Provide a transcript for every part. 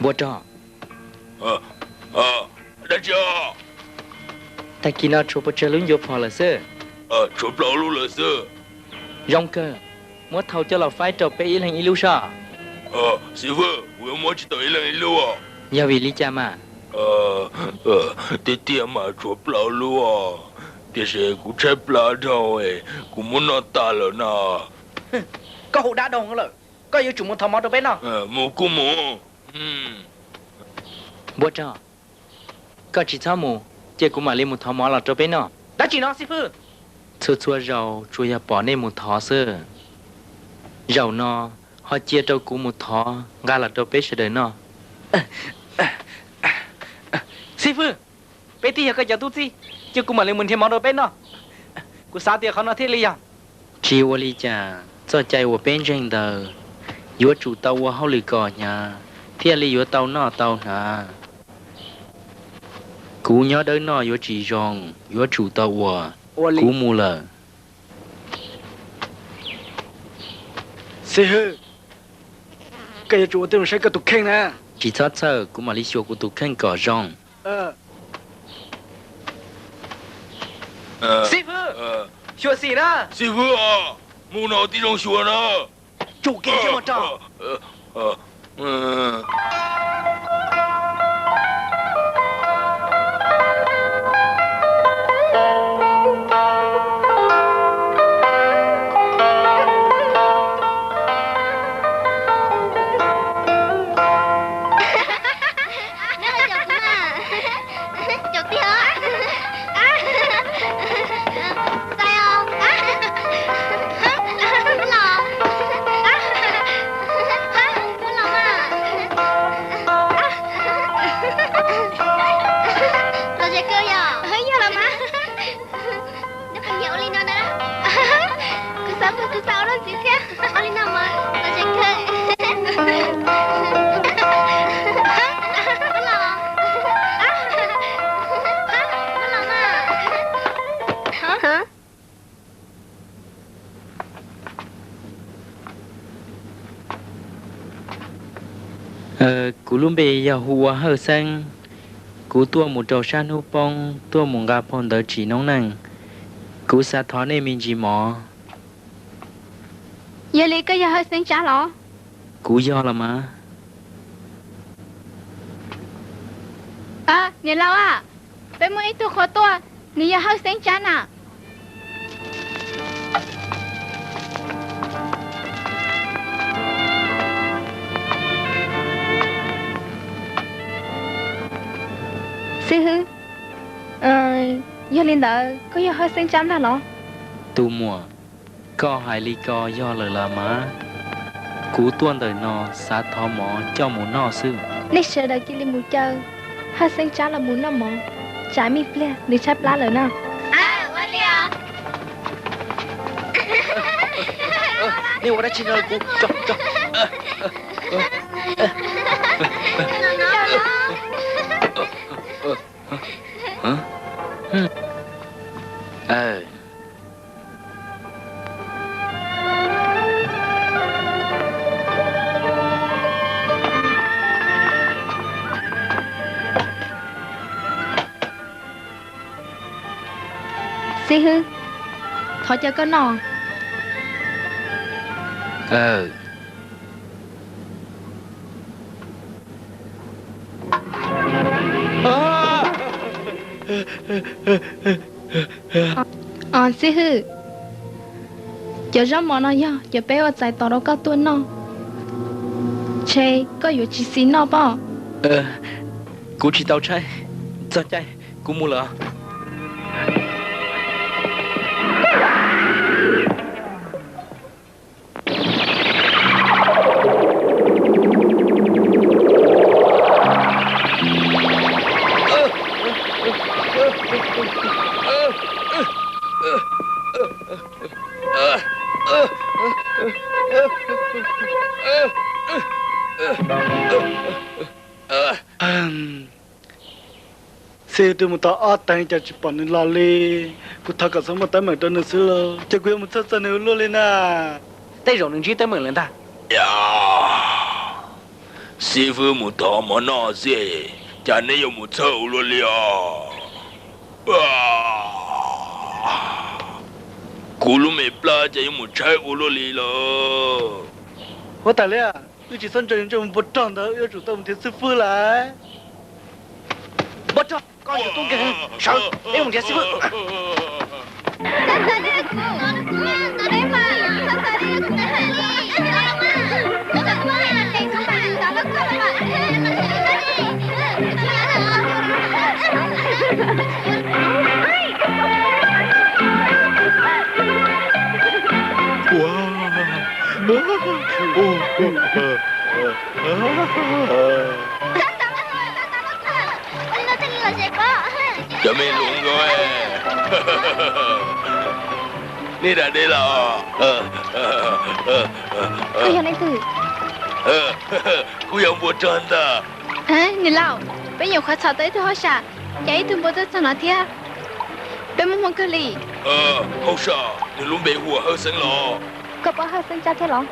Npua rog, dab tsi os? Tag kis no tshuav puas tsawg lub ncua phom lawm xwb? Tshuav plaub lub lawm xwb. Zoo kawg, muab thau coj los faib rau peb ib leeg ib lub soj. Xib fwb, kuv yuav muab tsis tau ib leeg ib lub os. Yog vim li cas mas? Tiag tiag mas tshuav plaub lub os, tiam sis kuv tshaib plab dhau, kuv muab noj tas lawm no. Koj hu dab doog lawm, koj yuav tsum mus thov mov rau peb noj. Mus kuj mus. Npua rog, koj tsis txhob mus, cia kuv mam li mus thov mov los rau peb noj. Dab tsi no xib fwb? Txhua txhua zaus tsuas yog pom nej mus thov xwb, zaum no ho cia rau kuv mus thov nqa los rau peb sawv daws noj. Xib fwb, peb twb yog koj cov tub txib, cia kuv mam li mus nrhiav mov rau peb noj. Kuv xav tias qhov no thiaj li yog. Tsis ua li cas, txoj cai uas peb ntseeg ntawd, yuav tsum tau ua hauj lwm kom hnyav thiaj li yuav tau noj tau hnav. Kuv nyob dawb noj yuav tsis zoo, yuav tsum tau ua. Kuv mus lawm. Xib hwb, koj yuav tsum ua tib zoo saib koj tus kheej na. Tsis txhob txhawj, kuv mam li xyuas kuv tus kheej kom zoo. Xib hwb, xyuas xim na. Xib hwb os, mus no tib zoo xyuas na. Tsum kiag ntsej muag rog. Caum tiag. Txais os. Los, los mas. Los tsev kawg yom? Yog los mas. Neb puas nyiam ua li no na? Kuv xav, kuv xav ua lub ntxiv thiab. Ua li no mas los tsev kawg. Los, los mas. Kuv lub npe yog hu ua Hawj Xeeb. Kuv tuaj mus rau sab hnub poob, tuaj mus nqa phau ntawv tsim noob neej. Kuv xav thov nej me ntsis mov. Yog li koj yog Hawj Xeeb Tsab los? Kuv yog los mas. Niam laus a, peb muaj ib tug qhua tuaj, nws yog Hawj Xeeb Tsab na. Xib hwb, yog li ntawd koj yog Hawj Xeeb Tsab ntag los? Tus muam, koj hais li ko yog lawm los mas. Kuv tuaj ntawm no xav thov mov coj mus noj xwb. Nej sawv daws cia li mus caw Hawj Xeeb Tsab los mus noj mov, tsam me pliag nws tshaib plab lawm na. Nej ua dab tsi no kuv? Xib hwb, thov caw koj noj. Xib hwb, cov zaub mov no yog cov peb ua txais tos rau koj tuaj noj, ntshe koj yuav tsis xis noj pob. Kuv tsis tau tshaib, txog caij kuv mus lawm. Xib hwb twb mus tau ob teev cas tsis pom nws los li. Kuv thov kom txhob muaj teeb meem rau nws xwb lauj, ces kuv yuav mus txhawj txog nws ua luaj li na. Tej zaum nws ntsib teeb meem lawm ntag. Xib hwb mus thov mov noj xwb, cas neb yuav mus txhawj ua luaj li os? Kuv lub me plab cas yuav mus tshaib ua luaj li lawm. Huab tais Liab, wb tsis txhob ntseeg ntsej muag npua rog ntawd, wb yuav tsum tau mus nrhiav xib fwb lawm. Npua rog, koj yuav tub nkeeg, sawv, peb mus nrhiav xib fwb. Cov me hluas nkauj, nej da dej los? Koj yog leej twg? Kuv yog npua rog ntag. Niam laus, peb nyuam qhuav txhom tau ib tug hauj sam, cas ib tug npua twb txog no thiab. Peb muaj hmoo kawg li. Hauj sam, nws lub npe hu ua Hawj Xeeb los? Koj paub Hawj Xeeb Tsab thiab los?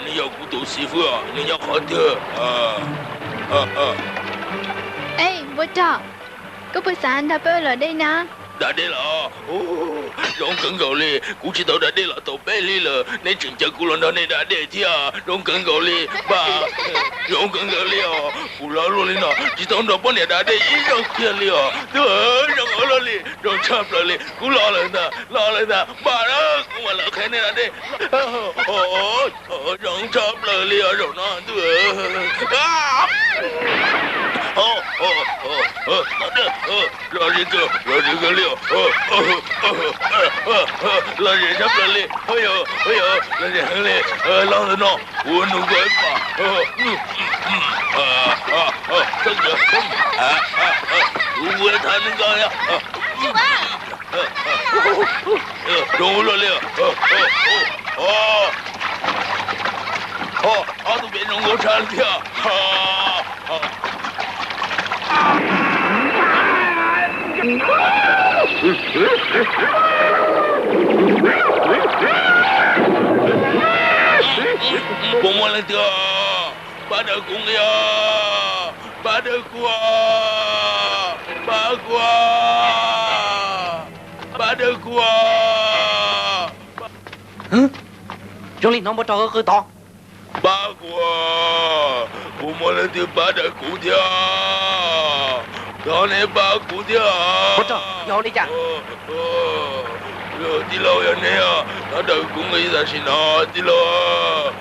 Nws yog kuv tus xib fwb, nws nyob qhov twg? Ej, npua rog, koj puas xav nrog peb ua luam dej na? Da dej los? Zoo kawg nkaus li, kuv tsis tau da dej los tau peb hlis lawm, nej tseem caw kuv los nrog nej da dej thiab, zoo kawg nkaus li. Npam, zoo kawg nkaus li os, kuv laus luaj li no tsis tau nrog poj niam da dej ib zaug kiag li os. Twb zoo ua luaj li, zoo tshaj plaws li, kuv los lawm ntag, los lawm ntag, npam, kuv mam los qhia nej da dej. Zoo tshaj plaws li os zaum no ntuj. Lom zem kawg, lom zem kawg li os. Lom zem tshaj plaws li, ua yog, ua yog, lom zem heev li. Los ntawm no, kuv nug koj ib pam. Kuv ua tham nws nkaus. Zoo ua luaj li. Ob tug pem zoo nkauj tshaj li thiab. Puas muaj leej twg? Pab daws kuv nqi os, pab daws kuv, pab kuv, pab daws kuv. Zoo li hnov npua rog qw tod. Pab kuv, puas muaj leej twg pab daws kuv thiab? Thov neb pab kuv thiab. Npua rog, yog li cas? Tij laug, yog neb, thov daws kuv nqi tam sim no tij laug.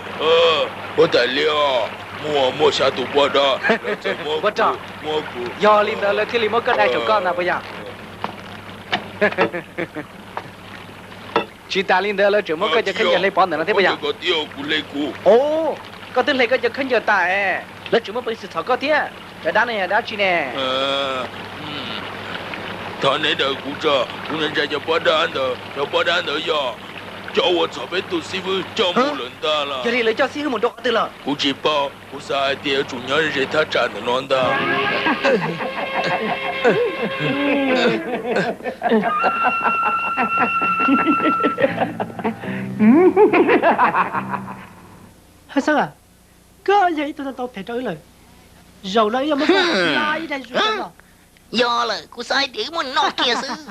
Huab tais Liab, muaj, muaj xya tus poj dab, lawv txawm muab kuv, muab kuv. Yog li ntawd lawv thiaj li muab koj dai saum koj ntag puas yog? Tsis tas li ntawd lawv tseem muab koj cov khaub ncaws hle pov ntawm no thiab puas yog? Os, koj twb hle koj cov khaub ncaws tas es lawv tseem muab peev xwm txhom koj thiab. Cov dab no yog dab tsi ne? Thov neb daws kuv tso, kuv ntshai cov poj dab ntawd, cov poj dab ntawd yog cov uas txhom peb tus xib fwb coj mus lawm ntag los. Yog li lawv coj xib fwb mus rau qhov twg lawm? Kuv tsis paub, kuv xav hais tias yuav tsum nyob ze thaj tsam ntawm no ntag. Haj Xeeb, koj yog ib tug neeg tau them rau wb lawm. Zaum no wb yuav muab koj la ib daim zuj zus los. Yog lawm, kuv xav hais tias wb muab nws noj kiag xwb.